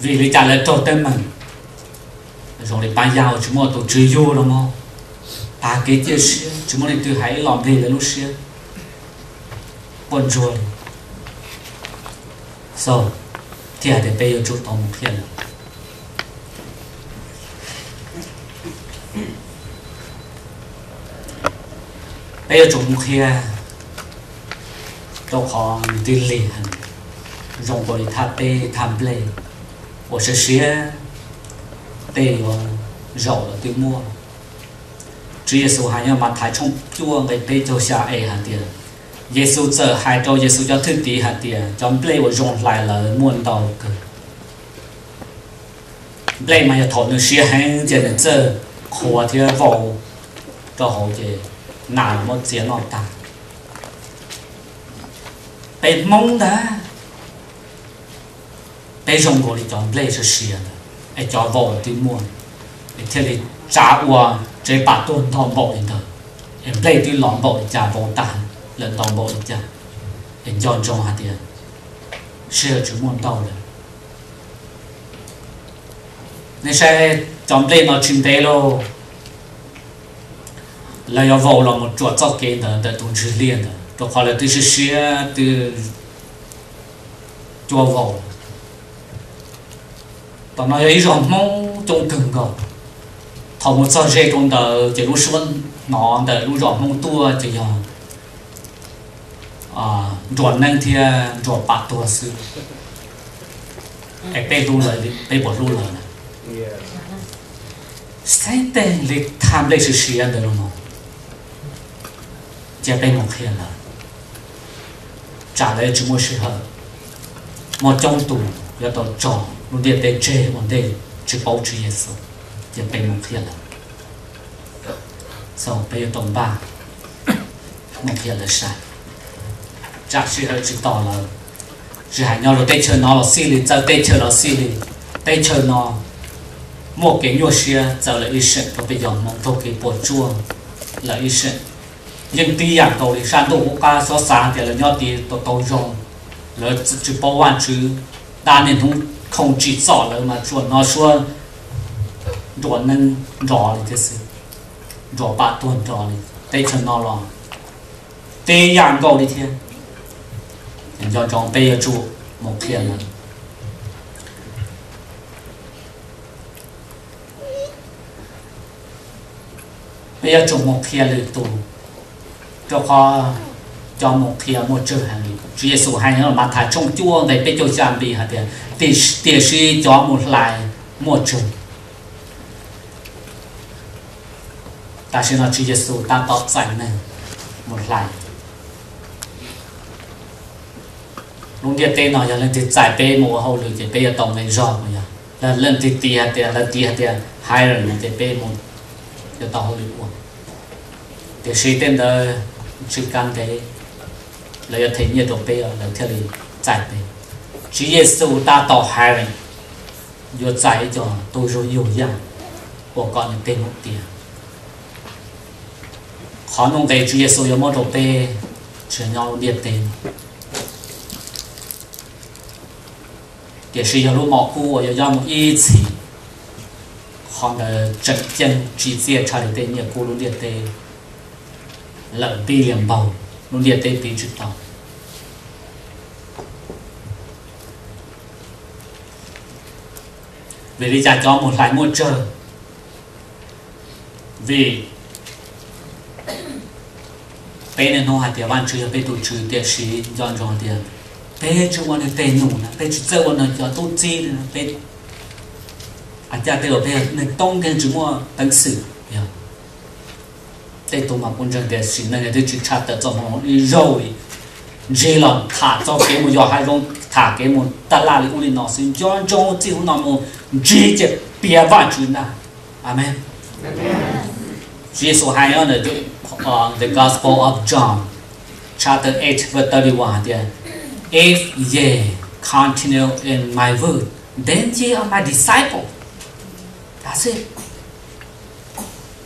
Vim li cas lawv raug teeb meem? Zoo li pab yaj uas tsis muaj tus tswv yug los mas, pab kev cia siab, tsis muaj leej twg hais ib los nplig lawv lub siab, quaj ntsuag li. Xaus, thiaj hais tias peb yuav tsum tau mus qhia lawv. Peb yuav tsum mus qhia, rau qhov nws tig lig heev, zoo nkaus li thaj teb thaj nplej uas siav siav, tej yuav zaum los twb muaj. Tswv Yexus hais nyob Mathais tshooj cuaj nqe peb caug xya es hais tias, Yexus txawm hais rau Yexus cov thwj tim hais tias, cov nplej uas zoo hlais lawm muaj ntau kawg. Nplej mas yog thaum nws siav heev ces nws txawj qhuav thiab vau rau hauv ces nas muab txiav noj tag. Peb Hmoob ntag, peb zoo nkaus li cov nplej siav siav ntawd, es cov vau twb muaj, es thiaj li tsa ua tsev pam tuag ntau npaum li ntawd, es nplej twb los npaum li cas, vau tag lawm ntau npaum li cas, es nco ntsoov hais tias sij hawm tsis muaj ntau lawm. Nej saib, cov nplej no tsis ntev lauj, lawv yuav vau los mus tsuam txoj kev ntawd ntawm tus ntswg liaj ntawd, rau qhov lawv twb siav siav twb cua vau. Tom no yog ib zos Hmoob coob kawg nkaus. Thaum mus txog ze rau ntawd ces lub suab hnov ntawm lub zos Hmoob tuaj ces yog nruas neeb thiab nruas pam tuag xwb. Es peb hlub lawv, peb puas hlub lawv na? Saib tej li thaj nplej siav siav ntawd los no, cia peb mus qhia lawv, tsam lawv tsis muaj sij hawm. Muaj coob tus yuav tau tso lub ntiaj teb tseg ua ntej tsis paub Tswv Yexus, cia peb mus qhia lawv. Xaus, peb yuav tau npaj mus qhia lawv sai, tsam sij hawm tsis tos lawv. Tsis hais nyob rau teb chaws no los xij li, txawv teb chaws los xij li, teb chaws no muaj kev nyuaj siab txawv lawv ib seem rau peb cov Hmoob, raug kev puas tsuaj lawv ib seem. Yeej tib yam nkaus li sab ntuj qub qab, xob xav tias lawv nyob tid tau tau zoo, lawv tsis paub Vajtswv, dab niag hnub khoom tsim txom lawv mas tsuas hnov suab nruas neeb nrov li thiab xwb, nruas pam tuag nrov li. Teb chaws no los tib yam nkaus li thiab. Nco ntsoov peb yuav tsum mus qhia lawv. Peb yuav tsum mus qhia lwm tus, rau qhov cov mus qhia muaj tsawg heev li. Tswv Yexus hais nyob Mathais tshooj cuaj nqe peb caug xya nqis hais tias, tiam sis cov mus hlais muaj tsawg. Tam sim no Tswv Yexus tab tom txais neeg mus hlais. Lub ntiaj teb no yog leej twg txais peb mus ua hauj lwm ces peb yuav tau nqi zog mus yog. Yog leej twg tis hais tias, lawv tis hais tias hiring no ces peb mus yuav tau hauj lwm ua. Tiam sis tej ntawd tsis kav ntev, lawv yuav them nyiaj rau peb lawv thiaj li txais peb. Tswv Yexus tab tom hiring, yuav txais ib co tub zug yug yaj ua kom nws tej mus tiav. Qhov nuj nqes Tswv Yexus yuav muab rau peb tsis nyob lub ntiaj teb, tiam sis yog lub mom kub uas yuav nyob mus ib txhis. Qhov ntawd tseem ceeb tsim txiaj tshaj li tej nyiaj kub lub ntiaj teb lawm billion npaug, lub ntiaj teb piv tsis tau. Vim li cas cov mus hlais muaj tsawg? Vim peb niaj hnub hais tias Vajtswv yog peb tus tswv, tiam sis nco ntsoov tias peb tsis ua nws tes num na, peb tsis txawj ua nws cov tub txib li na, peb, a, caj tej laus peb yog neeg toob nkeeg tsis muaj peev xwm, yog tej tug mas kuv ntseeg tias sim neej twb tsis tshaj tawm txoj hmoo ib zaug li, ntsig los tham txog kev mus yos hav zoov, tham kev mus taj laj li ub li no xwb. Nco ntsoov txij hnub no mus ntsig ces piav Vajtswv ntag. Amees. Tswv Yexus hais nyob ntawm The Gospel of John, chapter eight, verse thirty-one hais tias, If ye continue in my word, then ye are my disciple. That's it.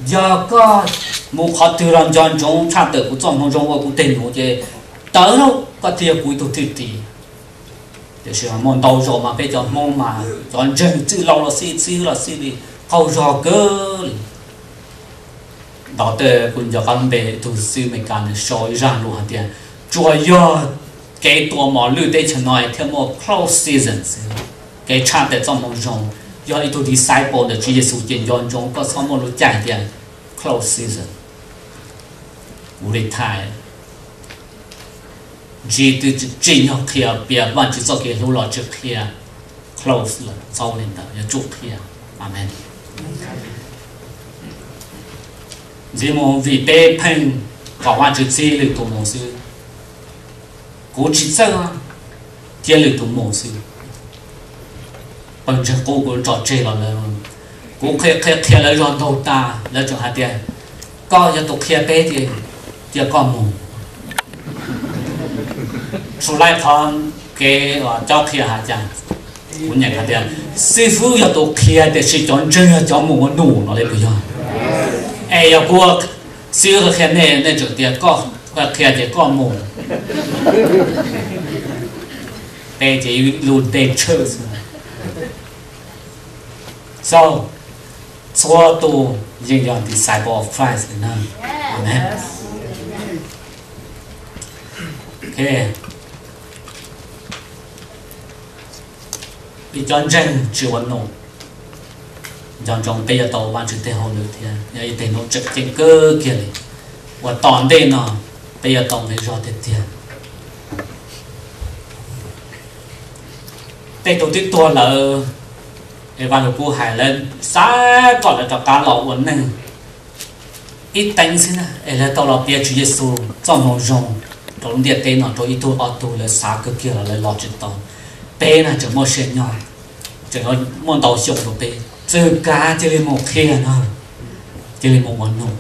Yog koj mus qhov twg los nco ntsoov tshaj tawm kuv txoj hmoo zoo ua kuv tes num ces tawv lauj, koj thiaj yog kuv ib tug thwj tim. Tiam sis muaj ntau zaus mas peb cov Hmoob mas cov ntseeg txwj laus los xij, txwj hwb los xij li qaug zog kawg li. Ntawd kuv nco qab lub npe tus xib Amelikas nws sau ib zaj lus hais tias, tsuas yog kev tua mos lwj teb chaws no thiaj muaj close season. Kev tshaj tawm txoj moo zoo, yog ib tug disciple ntawm Tswv Yexus ces nco ntsoov koj txhob muaj lub caij tias close season. Kuv li thais ntsib twb tsim nyog qhia piav Vajtswv txoj kev hlub los tsis qhia, close lawm, txhob li ntawd, yuav tsum qhia. Amen. Ntxiv mus vim peb pheej kom Vajtswv txib lwm tus mus xwb. Kuv tsis txawj, cia lwm tus mus xwb. Pawg ntseeg qub kuv tso tseg los lawm, kuv qhia qhia qhia lawv zog ntaug tas, lawv tseem hais tias, koj yog tus qhia peb ces cia koj mus. Txhua lawm qhov kev cob qhia hais cas, kuv nyeem hais tias, xib fwb yog tus qhia tiam sis cov ntseeg yog cov mus ua num no li puas yog? Es yog kuv xib fwb qhia nej, nej tseem tias koj qhia ces koj mus. Peb ces ib lub dej tshwj xwb. So, txhua tus yeej yog disciple of Christ li na. Amen. Peb cov ntseeg tsis ua num, nco ntsoov peb yuav tau Vajtswv tes hauj lwm thiab, yog ib teg num tseem ceeb kawg kiag li. Uas tom ntej no peb yuav tau nqi zog tiag tiag. Tej tus twb tuag lawm, es Vaj Lug Kub hais lawv xav kom lawv rov qab los ua neeg ib teev xwb na, es lawv tau los piav Tswv Yexus txoj moo zoo rau lub ntiaj teb no rau ib tug ob tug, lawv xav kawg kiag los lawv los tsis tau. Peb na tseem muaj sia nyob, tseem muaj ntau xyoo rau peb, txawm kav cia li mus qhia no, cia li mus ua num,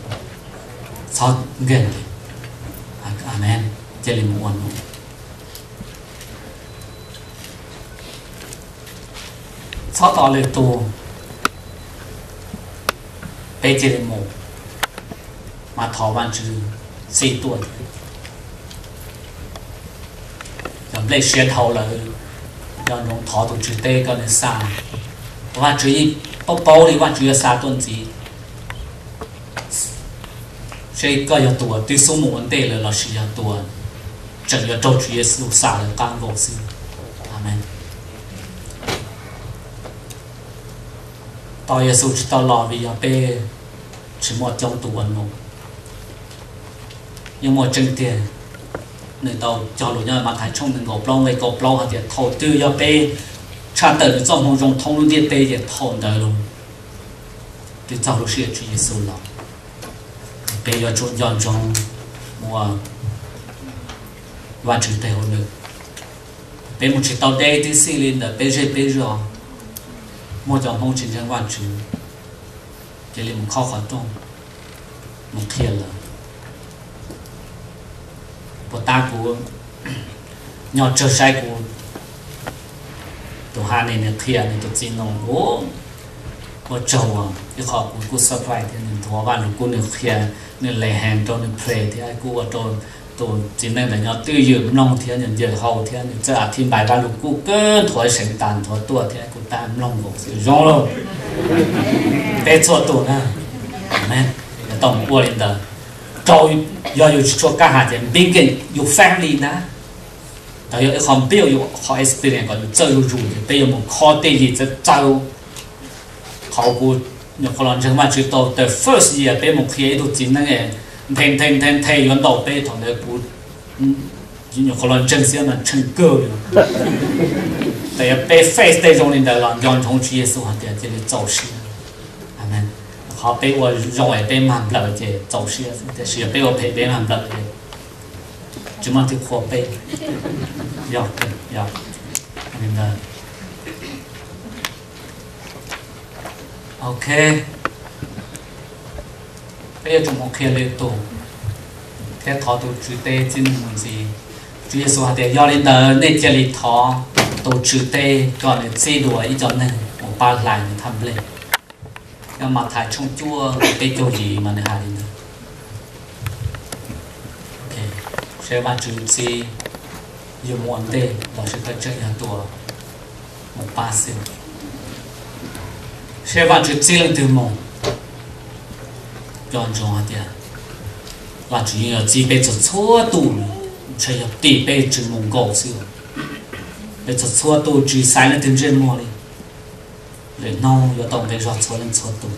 txhob nkeeg li. Amen. Cia li mus ua num, txhob tos lwm tus, peb cia li mus, mas thov Vajtswv txib tuaj. Cov nplej siab dhau lawm, nco ntsoov thov tus Tswv teb kom nws xa. Vajtswv yeej paub paub li Vajtswv yuav xa tuaj ntxiv. Seb koj yog tus uas twb xub mus ua ntej lawm lossis yog tus uas tseem yuav raug Tswv Yexus xa lawv qab nkaus xwb. Amen. Tos Yexus tsis tau los vim yog peb tsis muaj coob tus ua num. Yeej muaj tseeb tiag, nws tau cog lus nyob Mathais tshooj nees nkaum plaub nqe kaum plaub hais tias thaum twg yog peb tshaj tawm nws txoj moo zoo thoob lub ntiaj teb ces thaum ntawd los twb txog lub sij hawm Tswv Yexus los. Peb yuav tsum nco ntsoov ua Vajtswv tes hauj lwm. Peb mus tsis tau deb tib xij li ntawm peb zej peb zos, muaj cov Hmoob tsis ntseeg Vajtswv, cia li mus khob qhov rooj, mus qhia lawv. Puas tab kuv nyob tsawg saib kuv tus ha ne nws qhia nws tus txiv no, ua tsaug, ib qho kuv kuj surprise thiab, nws nthuav Vaj Lug Kub nws qhia, nws lay hand rau nws pray thiab kuj ua rau tus txiv neej ntawd nyob twj ywm mloog thiab nws ncaws hau thiab nws txawj a thij npais Vaj Lug Kub kawg, nthuav seev tas nthuav tuaj thiab kuv tab mloog nkaus xwb zoo lauj. Peb txhua tus na, yuav tau mus ua li ntawd rau, yog yus tsis tshua kaj has ces begin your family na. Ntawd yog ib qho build yus qhov experience kom yus txawj zuj zus ces peb yuav mus kho tej yim txawv txawv. Qhov kuv nyuam qhuav los ntseeg Vajtswv tau the first year peb mus qhia ib tug txiv neej nthe nthe nthe nthe yuav ntaus peb, thaum ntawd kuv nyuam qhuav los ntseeg xiab mas tshee kawg li. Txawm yog peb face tej zoo li ntawd los nco ntsoov Tswv Yexus hais tias cia li txaus siab. Amen. Qhov peb ua zoo es peb mag nplawm ces txaus siab, tiam sis yog peb ua phem peb mag nplawm ces tsis muaj leej twg qhuas peb. Yog, yog. Ok. Peb yuav tsum mus qhia lwm tus thiab thov tus Tswv teb txib neeg mus ntxiv. Tswv Yexus hais tias yog li ntawd nej cia li thov tus Tswv teb kom nws txib dua ib co neeg mus pab hlais nws thaj nplej. Nyob Mathais tshooj cuaj peb caug yim mas nws hais li ntawd. Seb Vajtswv txib yug mus ua ntej los sis koj tseem yog tuaj mus pab xwb. Seb Vajtswv txib leej twg mus. Nco ntsoov hais tias Vajtswv yeej yuav txib peb txhua txhua tus, ntshe yog tim peb tsis mus nkaus xwb. Peb txhua txhua tus tsis xaiv leej twg ntsej muag li. Lwm hnub yuav tau nqi zog txhua leej txhua tus,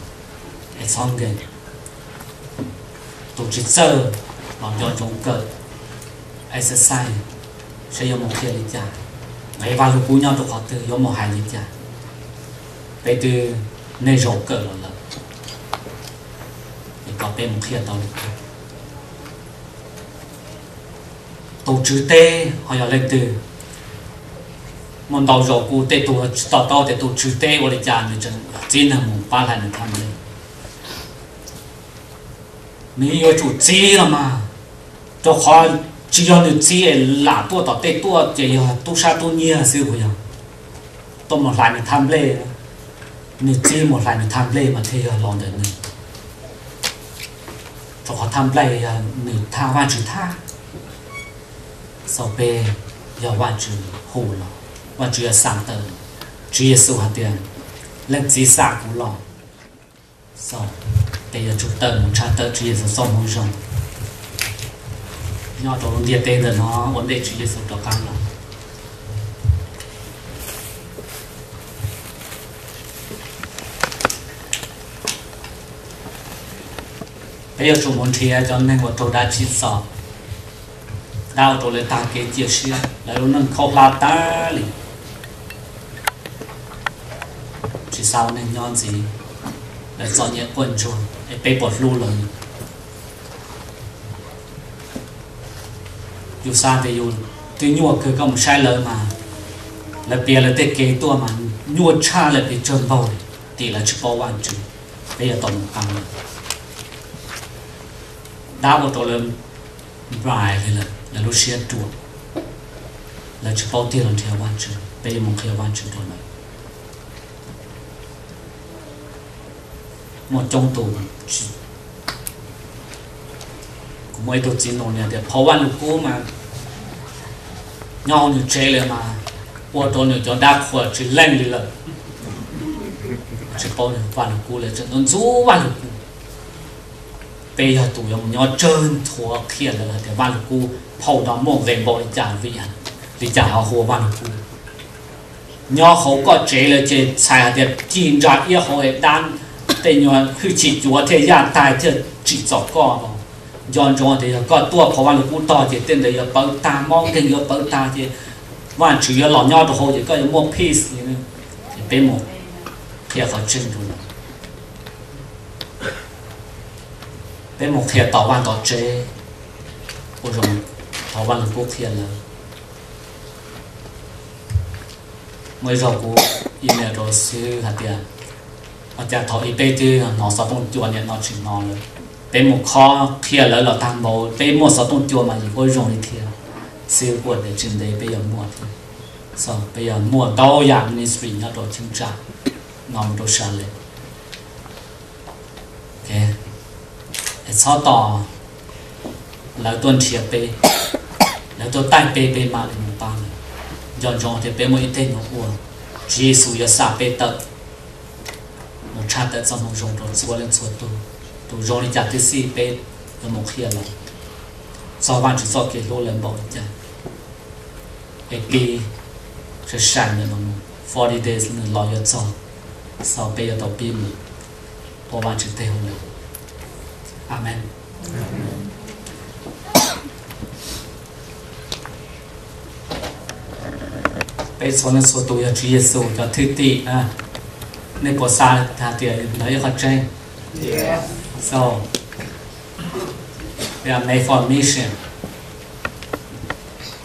es txhob nkees. Tus tsis txawj los nco ntsoov kawm, exercise, seb yuav mus qhia li cas, nqe Vaj Lug Kub nyob rau qhov twg, yuav mus hais li cas. Peb twb nej zaum kawm los lawm, es kom peb mus qhia tau li cas. Tus tswv teb ho yog leej twg? Muaj ntau zaus kuv tej tug tsis to taub tias tus tswv teb ua li cas nws tseem txib neeg mus pab hlais nws thaj nplej. Nws yuav tsum txib los mas, rau qhov tsis yog nws txib es lam tuaj tom tej tuaj ces yog tub sab tub nyiag xwb puas yog? Tuaj mus hlais nws thaj nplej, nws txib mus hlais nws thaj nplej mas thiaj yog los ntawm nws, rau qhov thaj nplej yog nws thaj, Vajtswv thaj. Xaus peb yog Vajtswv hu los, Vajtswv yuav xa tawm. Tswv Yexus hais tias, leej txiv xa kuv los. Xaus peb yuav tsum tawm mus tshaj tawm Tswv Yexus txoj moo zoo nyob rau lub ntiaj teb ntawm no ua ntej Tswv Yexus rov qab los. Peb yuav tsum mus nrhiav cov neeg uas raug dab tsim txom, dab ua rau lawv tag kev cia siab, lawv lub neej khaub hlab tag li, tsis xav ua neeg nyob ntxiv, lawv txom nyem quaj ntsuag es peb puas hlub lawv? Yus xav tias yus twb nyuaj kawg, koj mus saib lawv mas, lawv piav lawv tej kev tuaj mas nyuaj tshaj lawm pes tsawg npaug, tim lawv tsis paub Vajtswv. Peb yuav tau mus qee lawv, dab ua rau lawv npais li lawm, lawv lub siab ruam, lawv tsis paub tig los nrhiav Vajtswv, peb yuav mus qhia Vajtswv rau lawv. Muaj coob tus, kuv muaj ib tug txiv nus nws tias phau Vaj Lug Kub mas nyob hauv nws tsev lawm mas ua rau nws cov dab qhuas tsis leej li lawm. Tsis paub Vaj Lug Kub, lawv tseem ntxub Vaj Lug Kub. Peb yog tus yuav mus nyob tsawg nthuav qhia lawv hais tias Vaj Lug Kub phau no muaj nqe npaum li cas, vim li cas ho hu ua Vaj Lug Kub. Nyob hauv koj tsev lawm ces txhais hais tias ci ntsa iab hauv es dab, tej nyuag hwj chim cuav thiaj yaj tag thiaj tsim txom koj no. Nco ntsoov tias yog koj tuaj phau Vaj Lug Kub tog ces tej ntawd yuav pawv tag, mob nkeeg yuav pawv tag ces Vajtswv yuav los nyob rau hauv ces koj yuav muaj peace. Ces peb mus qhia qhov tseeb rau lawv. Peb mus qhia tom vaj tom tsev, ua zoo thov Vaj Lug Kub qhia lawv. Muaj ib zaug kuv email rau xib hwb hais tias, ua cas thaum ub peb twb hnov xov tooj cua, niaj no tsis hnov lawm. Peb mus khob qhia lawv los tag npaum, peb muaj xov tooj cua mas yim kuj zoo li thiab. Xib hwb kuj tias tsis ntev peb yuav muaj thiab. Peb yuav muaj ntau yam ministry nyob rau cheeb tsam no mus rau Charlotte. Es txhob tos lawv tuaj nrhiav peb, lawv tuaj taij peb, peb mam li mus pab lawv. Nco ntsoov tias peb muaj ib teg nyuam qhuav, Tswv Yexus yuav xa peb tawm mus tshaj tawm txoj moo zoo rau txhua leej txhua tus. Tus zoo li cas twb xij peb yuav mus qhia lawv txog Vajtswv txoj kev hlub lawv npaum li cas. Es pib sai sai ntawm no mus, forty days nws los yuav txog, xaus peb yuav tau pib mus ua Vajtswv tej hauj lwm. Amees. Peb txhua leej txhua tus yog Tswv Yexus cov thwj tim na. Nej puas xav hais tias ntawd yog qhov tseeb? So, we are made for a mission.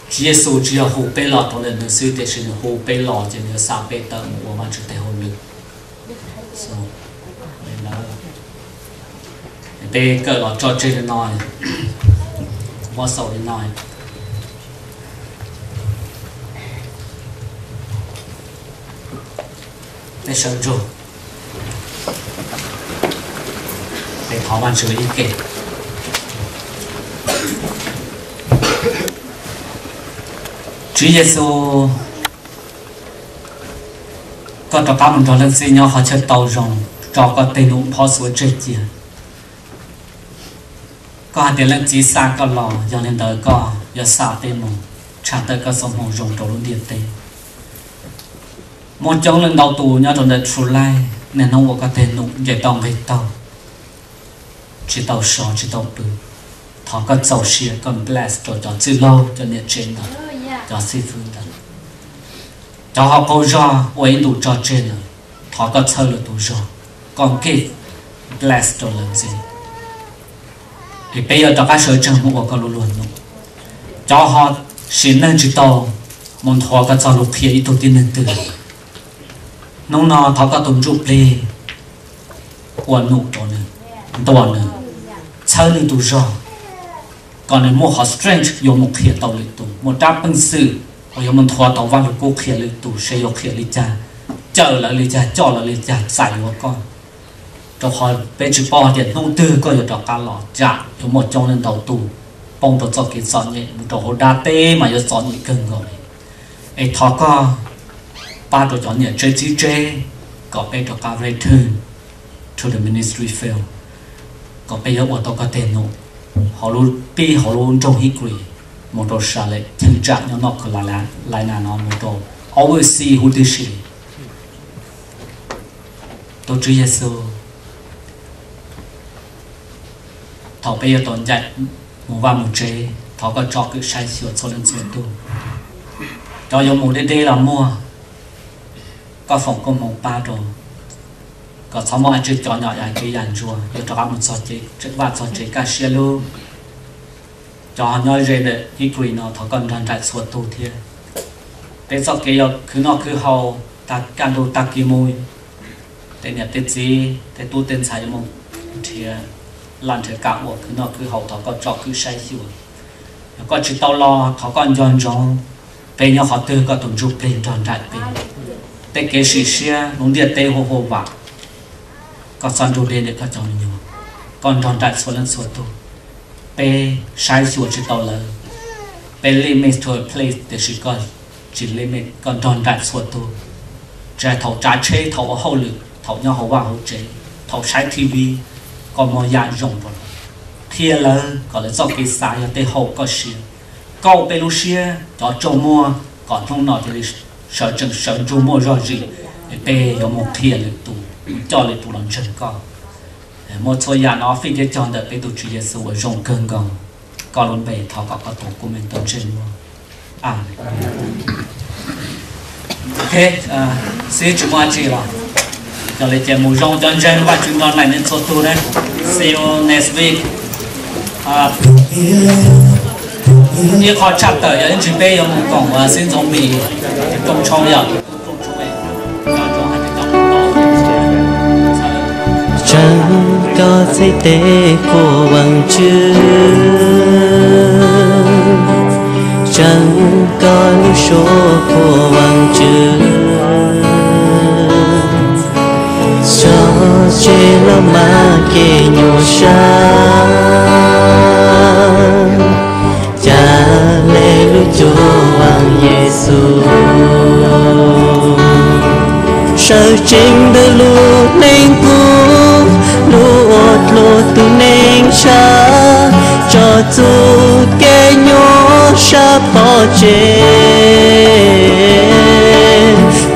Tswv Yexus tsis yog hu peb los rau ntawm nws xwb, tiam sis nws hu peb los ces nws yuav xa peb tawm mus ua Vajtswv tej hauj lwm. Peb kawm los tso tseg li no, kuv muab xaus li no. Peb sawv ntsug, peb thov Vajtswv ib ke. Tswv Yexus, koj rov qab mus nrog leej txiv nyob qhov chaw tau zoo, tso koj tej num phob xuav tseg cia. Koj hais tias leej txiv xa koj los, yog li ntawd koj yuav xa peb mus, tshaj tawm koj txoj hmoo zoo rau lub ntiaj teb. Muaj coob leej ntau tus nyob rau ntawm True Life, niaj hnub ua koj tej num nce toj nqis taug, tsis tau so tsis tau pw. Thov koj txaus siab, koj bless rau cov txwj laug, cov niam tsev ntawd, cov xib fwb ntawd, cov ho qaug zog ua ib ntus tso tseg lawm, thov koj txhawb lawv tus zog, koj give bless rau lawv ntxiv. Es peb yuav rov qab sawv tsees mus ua koj lub luag num. Cov ho sim neej tsis tau mus nthuav koj txoj lus qhia ib tug tib neeg twg, hnub no thov koj tus ntsuj plig ua num rau nws, ntuas nws, txhawb nws tus zog, kom nws muaj qhov strength yuav mus qhia tau lwm tus. Muaj rab peej xwm uas yuav mus nthuav tau Vaj Lug Kub qhia lwm tus seb yuav qhia li cas, cawm lawv li cas, coj lawv li cas, txais yuav koj. Rau qhov peb tsis paub hais tias hnub twg koj yuav rov qab los, tsam yuav muaj coob leej ntau tus poob rau txoj kev txom nyem, mus rau hauv dab teb mas yuav txom nyem kawg nkaus li. Es thov koj pab rau cov niam tsev txiv tsev kom peb rov qab return to the ministry field, kom peb yuav ua tau koj tej num hauv lub, pib hauv lub nroog Hickory mus rau Charlotte, cheeb tsam nyob North Carolina no mus rau overseas huv tib si. Tus Tswv Yexus, thaum peb yuav tau ncaim mus vaj mus tsev, thov koj tsom kwm saib xyuas txhua leej txhua tus. Cov yuav mus deb deb los muaj, koj foom koob hmoov pab rau, kom txhob muaj dab tsi cov nyom yam kev yam ntsuag yuav rov qab mus txog vaj txog tsev kaj siab lug. Cov nyob ze ntawm Hickory no thov koj nrog nraim txhua tus thiab. Peb txoj kev yuav khwv noj khwv haus, tag kaj ntug tag kis mus, tej niam tej txiv tej tub tej ntxhais yuav mus nrhiav laj nrhiav kam ua khwv noj khwv haus, thov koj tsom kwm saib xyuas. Yog koj tsis tau los thov koj nco ntsoov peb nyob qhov twg, koj tus ntsuj plig nrog nraim peb. Tej kev sim siab lub ntiaj teb huaj huaj vam, koj txhob nrug deb ntawm koj cov me nyuam, koj nrog nraim txhua leej txhua tus. Peb saib xyuas tsis tau lawv, peb limit to a place, tiam sis koj tsis limit, koj nrog nraim txhua tus. Tsis hais thaum tsav tsheb, thaum ua hauj lwm, thaum nyob hauv vaj hauv tsev, thaum saib T V, koj muaj yam zoo rau lawv, qhia lawv kom lawv txoj kev xav yog tej haum koj siab. Kaub peb lub siab cov tsaug muag kom hnub no cia li sawv tsees sawv ntsug muaj zog zis, es peb yuav mus qhia lwm tus, mus coj lwm tus los ntseeg koj. Muaj txhua yam no fij thiab cog ntawm peb tus Tswv Yexus uas zoo kawg nkaus, koj lub npe, thov kom koj tus koob meej tau ntsej muag. Amees. Ok, xib tsis muaj dab tsi los, yog li ces mus zoo cov ntseeg, Vajtswv nrog nraim nej txhua tus na. See you next week. Ib qho tshaj tawm yog ib ntsis peb yuav mus koom xib Ntxoov Mis rooj tshoob yom. Tseeb koj txhais tes quas Vaajtswv, tseeb koj lub suab quas Vaajtswv, tso tseg los mas kev nyuaj sab, ca le lub cuab Vaaj Yexus. Sawv tsees ntawm lub neej kuv, lub ua dluag tus neeg tshav, tso txuj kev nyuaj sab pov tseg,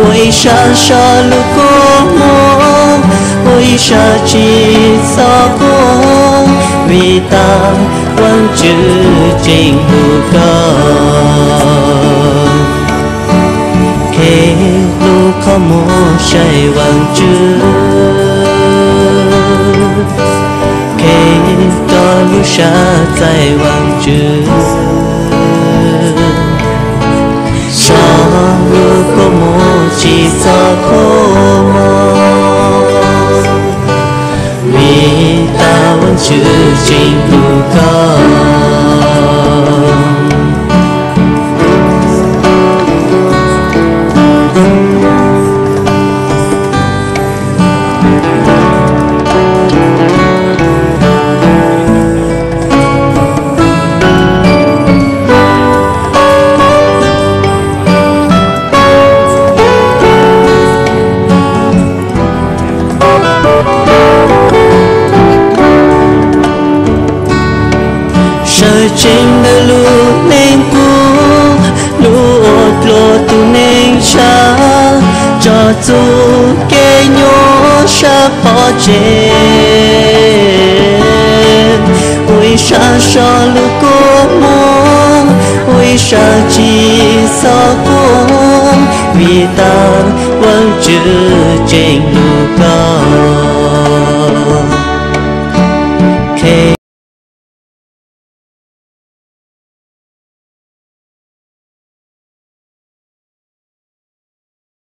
ua ib sab so lub kua muag, ua ib sab tsis txhob quaj, vim tas Vaajtswv tseem hlub koj. Qhia lub qhov muag saib Vaajtswv, qhia koj lub sab txais Vaajtswv, so lub kua muag tsis txhob quaj, vim tas Vaajtswv tseem hlub koj. Tseeb ntawm lub neej qub, hnub uas dluag tus neeg tshav, tso txoj kev nyuaj sab pov tseg. Ua ib sab so lub kua muag, ua ib sab tsis txhob quaj, vim tau Vajtswv tseem hlub koj.